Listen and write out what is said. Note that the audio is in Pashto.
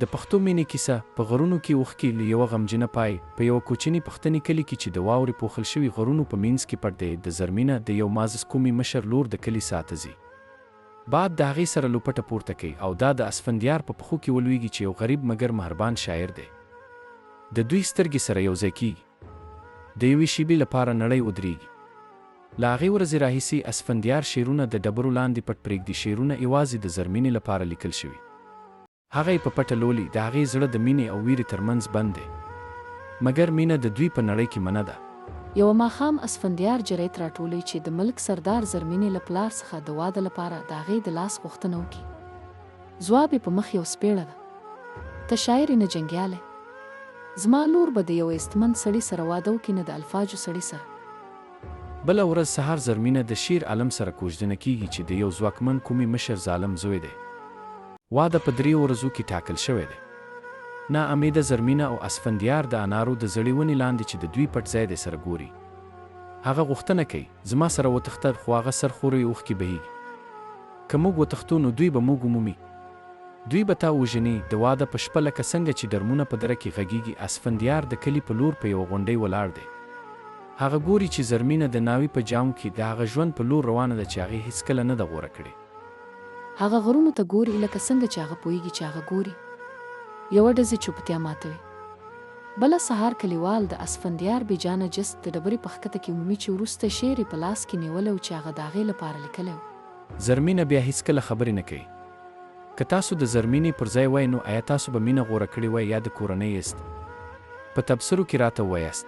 د پښتو مینې کیسه، په غرونو کې اوښکې، له یوه غمجنه پای، په یوه کوچني پښتني کلي کې چې د واورې پوښل شوي غرونو په مینځ کې پټ دی، د زرمینه، د یو معزز کومي مشر لور د کلي څاه ته ځي. باد د هغې سره لوپټه پورته کوي او دا د اسفندیار په پښو کې ولویږي چې یو غریب مګر مهربان شاعر دی. د دوی سترګې سره یوځای کیږي. د یوې شیبې لپاره نړۍ ودریږي. له هغې ورځې راهیسې، اسفندیار شعرونه د ډبرو لاندې پټ پرېږدي شعرونه ېوازې د زرمینې لپاره لیکل شوي. هغه یې په پټه لولي، د هغې زړه د مینې او ویرې ترمنځ بند دی. مګر مینه د دوی په نړۍ کې منع ده. یوه ماښام، اسفندیار جرئت راټولوي چې د ملک سردار زرمینې له پلار څخه د واده لپاره د هغې د لاس غوښتنه وکړي. ځواب یې په مخ یو څپېړه ده. ته شاعر یې نه جنګیالی. زما لور به د یو عزتمند سړي سره واده وکړي نه د الفاجو سړي سره. بله ورځ سهار زرمینه د شیر عالم سره کوژدنه کیږي چې د یو ځواکمن کومي مشر ظالم زوی دی. واده په دریو ورځو کې ټاکل شوی دی. نا امیده زرمینه او اسفندیار د انارو د زړې ونې لاندې چې د دوی پټ ځای دی سره ګوري. هغه غوښتنه کوي، زما سره وتښته، خو هغه سر ښوروي اوښکې بهیږي. که موږ وتښتو نو دوی به موږ ومومي. دوی به تا ووژني. د واده په شپه لکه څنګه چې ډرمونه په دره کې غږیږي، اسفندیار د کلي په لور په یوه غونډۍ ولاړ دی. هغه ګوري چې زرمینه د ناوي په جامو کې د هغه ژوند په لور روانه ده چې هغې هیڅکله نه ده غوره کړې. هغه غرونو ته ګوري لکه څنګه چې هغه پوهیږي چې هغه ګوري. یوه ډزې چوپتیا ماتوي. بله سهار کلیوال د اسفندیار بې جانه جسد د ډبرې په ښکته کې ومومي چې وروستی شعر یې په لاس کې نیولی و چې هغه د هغې لپاره لیکلی و. زرمینه بیا هیڅکله خبرې نه کوي. که تاسو د زرمینې پر ځای وای نو ایا تاسو به مینه غوره کړې وای یا د کورنۍ عزت؟ په تبصرو کې راته ووایاست.